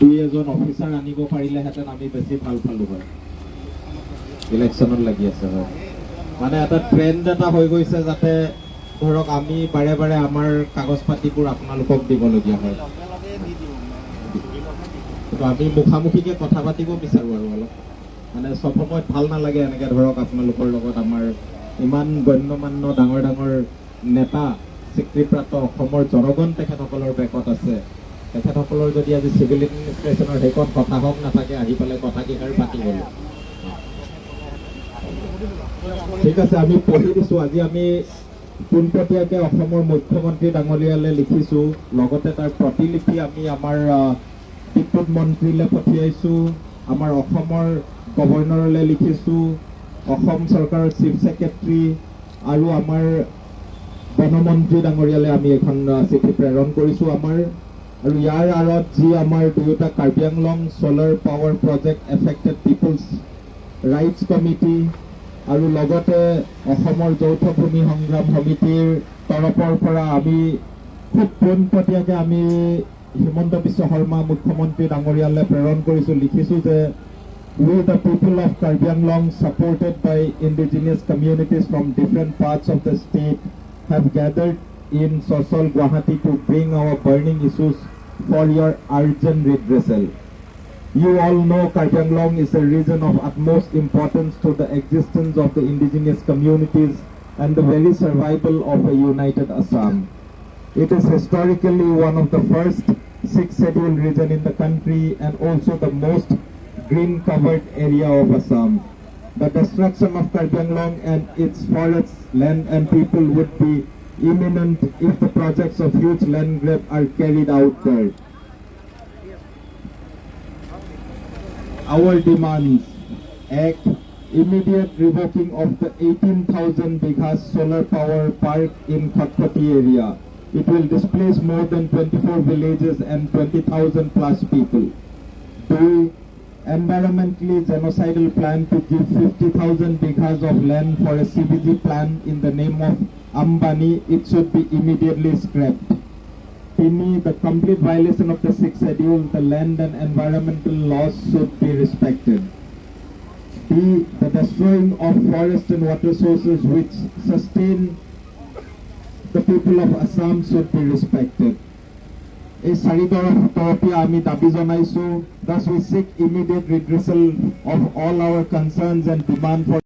দুই এজন অফিচাৰ আনিব পাৰিলেহেঁতেন আমি বেছি ভাল পালোঁ হয়। ইলেকশ্যনত লাগি আছে, হয়। মানে এটা ট্ৰেণ্ড এটা হৈ গৈছে, যাতে ধৰক আমি বাৰে বাৰে আমাৰ কাগজ পাতিবোৰ আপোনালোকক দিবলগীয়া হয়। লগে লগে দি দিওঁ, কিন্তু আমি মুখামুখিকে কথা পাতিব বিচাৰোঁ আৰু অলপ মানে চব সময়ত ভাল নালাগে এনেকে। ধৰক আপোনালোকৰ লগত আমাৰ ইমান গণ্যমান্য ডাঙৰ ডাঙৰ নেতা, স্বীকৃতিপ্ৰাপ্ত, অসমৰ জনগণ তেখেতসকলৰ বেকত আছে, তেখেতসকলৰ যদি আজি চিভিল এডমিনিষ্ট্ৰেশ্যনৰ সেইকণ হতাহক নাথাকে আহি পেলাই কথা কেইষাৰ পাতিবলৈ। ঠিক আছে, আমি পঢ়ি দিছোঁ। আজি আমি পোনপটীয়াকৈ অসমৰ মুখ্যমন্ত্ৰী ডাঙৰীয়ালৈ লিখিছোঁ, লগতে তাৰ প্ৰতিলিপি আমি আমাৰ বিদ্যুৎ মন্ত্ৰীলৈ পঠিয়াইছোঁ, আমাৰ অসমৰ গভৰ্ণৰলৈ লিখিছোঁ, অসম চৰকাৰৰ চিফ ছেক্ৰেটাৰী আৰু আমাৰ বনমন্ত্ৰী ডাঙৰীয়ালৈ আমি এখন চিঠি প্ৰেৰণ কৰিছোঁ আমাৰ। আৰু ইয়াৰ আঁৰত যি আমাৰ দুয়োটা Karbi Anglong Solar Power Project Affected Peoples Rights Committee আৰু লগতে অসমৰ যৌথ ভূমি সংগ্ৰাম সমিতিৰ তৰফৰ পৰা আমি খুব পোনপটীয়াকৈ আমি হিমন্ত বিশ্ব শৰ্মা মুখ্যমন্ত্ৰী ডাঙৰীয়ালৈ প্ৰেৰণ কৰিছোঁ। লিখিছোঁ যে we, the people of Karbi Anglong, supported by indigenous communities from different parts of the state, have gathered in Sosol, Guwahati to bring our burning issues for your urgent redressal. You all know Karbi Anglong is a region of utmost importance to the existence of the indigenous communities and the very survival of a united Assam. It is historically one of the first six scheduled region in the country and also the most green covered area of Assam. The destruction of Karbi Anglong and its forests, land and people would be imminent if the projects of huge land grab are carried out there. Our demands: এক, immediate revoking of the 18,000 bighas solar power park in Khatkhati area. It will displace more than 24 villages and 20,000 plus people. দুই, environmentally genocidal plan to give 50,000 bighas of land for a CBG plant in the name of Ambani. It should be immediately scrapped. তিনি, the complete violation of the Sixth Schedule, the land and environmental laws should be respected. D, the destroying of forest and water sources which sustain the people of Assam should be respected. এই চাৰি তৰপীয়া আমি দাবী জনাইছো। Thus, we seek immediate redressal of all our concerns and demand for